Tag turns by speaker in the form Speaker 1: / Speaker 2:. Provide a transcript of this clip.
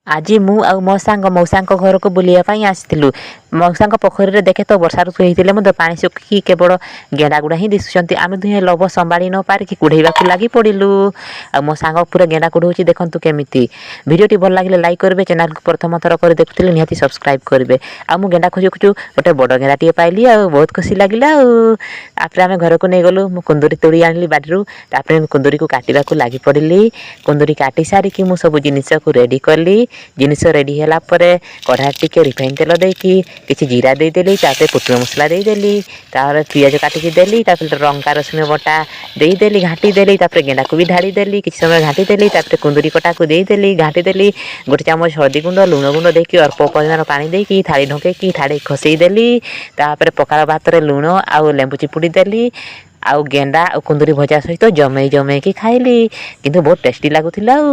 Speaker 1: ଆଜି ମୁଁ ଆଉ ମୋ ସାଙ୍ଗ ମଉସାଙ୍କ ଘରକୁ ବୁଲିବା ପାଇଁ ଆସିଥିଲୁ। ମଉସାଙ୍କ ପୋଖରୀରେ ଦେଖେ ତ, ବର୍ଷା ଋତୁ ହେଇଥିଲେ ମଧ୍ୟ ପାଣି ଶୁଖିକି କେବଳ ଗେଣ୍ଡା ଗୁଡ଼ା ହିଁ ଦିଶୁଛନ୍ତି। ଆମେ ଦୁହେଁ ଲୋଭ ସମ୍ଭାଳି ନ ପାରିକି କୁଢ଼େଇବାକୁ ଲାଗି ପଡ଼ିଲୁ। ଆଉ ମୋ ସାଙ୍ଗ ପୁରା ଗେଣ୍ଡା କୁଢ଼ଉଛି, ଦେଖନ୍ତୁ କେମିତି। ଭିଡ଼ିଓଟି ଭଲ ଲାଗିଲେ ଲାଇକ୍ କରିବେ। ଚ୍ୟାନେଲକୁ ପ୍ରଥମ ଥର କରି ଦେଖୁଥିଲେ ନିହାତି ସବସ୍କ୍ରାଇବ୍ କରିବେ। ଆଉ ମୁଁ ଗେଣ୍ଡା ଖୋଜୁ ଖୋଜୁ ଗୋଟେ ବଡ଼ ଗେଣ୍ଡାଟିଏ ପାଇଲି ଆଉ ବହୁତ ଖୁସି ଲାଗିଲା। ଆଉ ତାପରେ ଆମେ ଘରକୁ ନେଇଗଲୁ। ମୁଁ କୁନ୍ଦୁରି ତୋଳି ଆଣିଲି ବାଡ଼ିରୁ। ତାପରେ ମୁଁ କୁନ୍ଦୁରିକୁ କାଟିବାକୁ ଲାଗି ପଡ଼ିଲି। କୁନ୍ଦୁରି କାଟି ସାରିକି ମୁଁ ସବୁ ଜିନିଷକୁ ରେଡ଼ି କଲି। ଜିନିଷ ରେଡ଼ି ହେଲା ପରେ କଢ଼ାରେ ଟିକେ ରିଫାଇନ୍ ତେଲ ଦେଇକି କିଛି ଜିରା ଦେଇଦେଲି। ତାପରେ ପୋଟଳ ମସଲା ଦେଇଦେଲି। ତାପରେ ପିଆଜ କାଟିକି ଦେଲି। ତାପରେ ଲଙ୍କା, ରସୁଣ ବଟା ଦେଇଦେଲି, ଘାଣ୍ଟି ଦେଲି। ତାପରେ ଗେଣ୍ଡାକୁ ବି ଢାଳି ଦେଲି, କିଛି ସମୟ ଘାଣ୍ଟି ଦେଲି। ତାପରେ କୁନ୍ଦୁରି କଟାକୁ ଦେଇଦେଲି, ଘାଣ୍ଟି ଦେଲି। ଗୋଟେ ଚାମଚ ହଳଦୀ ଗୁଣ୍ଡ, ଲୁଣ ଗୁଣ୍ଡ ଦେଇକି, ଅଳ୍ପ ପରିମାଣ ପାଣି ଦେଇକି, ଥାଳି ଢଙ୍କେଇକି ଥାଳି ଖସେଇ ଦେଲି। ତାପରେ ପଖାଳ ଭାତରେ ଲୁଣ ଆଉ ଲେମ୍ବୁ ଚିପୁଡ଼ି ଦେଲି ଆଉ ଗେଣ୍ଡା ଆଉ କୁନ୍ଦୁରି ଭଜା ସହିତ ଜମେଇ ଜମେଇକି ଖାଇଲି। କିନ୍ତୁ ବହୁତ ଟେଷ୍ଟି ଲାଗୁଥିଲା। ଆଉ